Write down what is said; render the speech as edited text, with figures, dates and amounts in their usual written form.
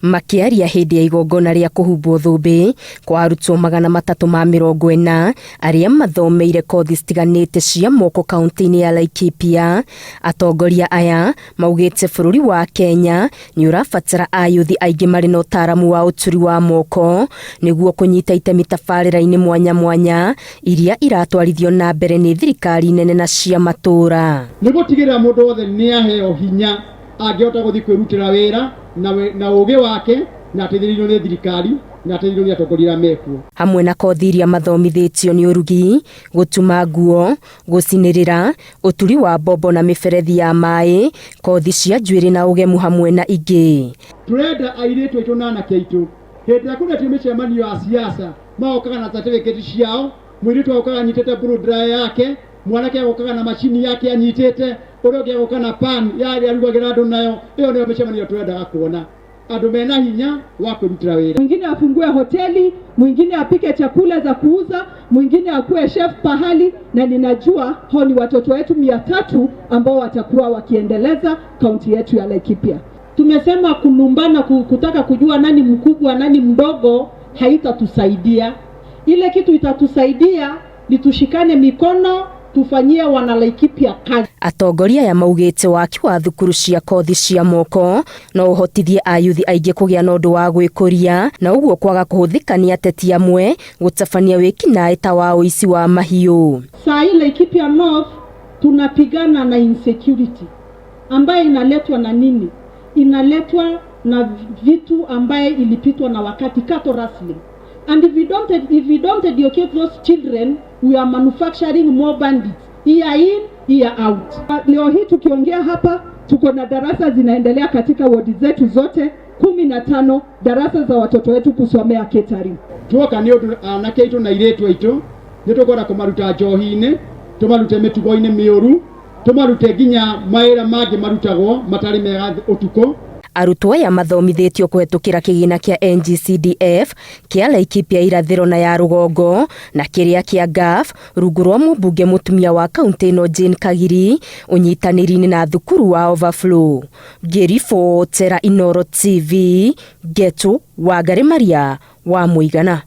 Makĩaria hĩndĩ ya igongona rĩa kũhumbwo thũmbĩ kwa arutwo 340 arĩa mathomeire kothi citiganĩte cia moko kaunti-inĩ ya Laikipia, atongoria aya maugĩte bũrũri wa Kenya nĩ ũrabatara ayuthi aingĩ marĩ na ũtaaramu wa ũturi wa moko nĩguo kũnyita itemi tabarĩra-inĩ mwanya mwanya iria iratwarithio na mbere nĩ thirikari nene na cia matũũra. Nĩ gũtigĩrĩra mũndũ wothe nĩ aheo hinya angĩhota gũthiĩ kwĩrutĩra wĩra na, na ũgĩ wake na ateithĩrĩirio nĩ thirikari na ateithĩrĩirio nĩ atongoria arĩa mekuo. Hamwe na kothi iria mathomithĩtio nĩ ũrugi, gũtuma nguo, gũcinĩrĩra, ũturi wa mbombo na mĩberethi ya maĩ, kothi cia njuĩrĩ na ũgemu hamwe na ingĩ. Tũrenda airĩtu aitũ na anake aitũ hĩndĩ ĩrĩa kũretio mĩcemanio ya siasa magokaga na certificate ciao, mũirĩtu agokaga anyitĩte blow dryer yake, mwanake agokaga na macini yake anyitĩte, ũrĩa ũngĩ agoka na pan ya ĩrĩa arugagĩra andũ nayo. Ĩyo nĩyo mĩcemanio tũrendaga kuona andũ mena hinya wa kwĩrutĩra wĩra. Mwingine afungue hoteli, mwingine apike chakula za kuuza, mwingine akuwe chef pahali, na ninajua hao ni watoto wetu 300 ambao watakuwa wakiendeleza kaunti yetu ya Laikipia. Tumesema kulumbana, kutaka kujua nani mkubwa nani mdogo haitatusaidia. Ile kitu itatusaidia ni tushikane mikono tufanyie wana Laikipia kazi. Atongoria aya maugĩte waki wa thukuru cia kothi cia moko no ũhotithie ayuthi aingĩ kũgĩa na ũndũ wa gwĩkũria na ũguo kwaga kũhũthĩka nĩ ateti amwe gũtabania wĩkinaĩ ta wa ũici wa mahiũ. Saa hii Laikipia North tunapigana na insecurity ambayo inaletwa na nini? Inaletwa na vitu ambaye ilipitwa na wakati, cattle rustling. And if we don't educate those children, we are manufacturing more bandits year in, year out. Leo hii tukiongea hapa tuko na darasa zinaendelea katika wodi zetu zote 15, darasa za watoto wetu kusomea catering. Tuoka nĩ ũndũ anake aitũ na airĩtu aitũ nĩ tũkwenda kũmaruta njohi-inĩ, tũmarute mĩtugo-inĩ mĩũru, tũmarute nginya mawĩra mangĩ marutagwo matarĩ mega ũtukũ. Arutwo aya mathomithĩtio kũhetũkĩra kĩgĩna kĩa NGCDF kĩa Laikipia irathĩro na ya rũgongo na kĩrĩa kĩa GAF rungu rwa mũmbunge mũtumia wa kaunti ĩno Jane Kagiri ũnyitanĩri-inĩ na thukuru wa Overflow. Ngĩribotera Inooro TV, Ngetu Wangari Maria wa Mũigana.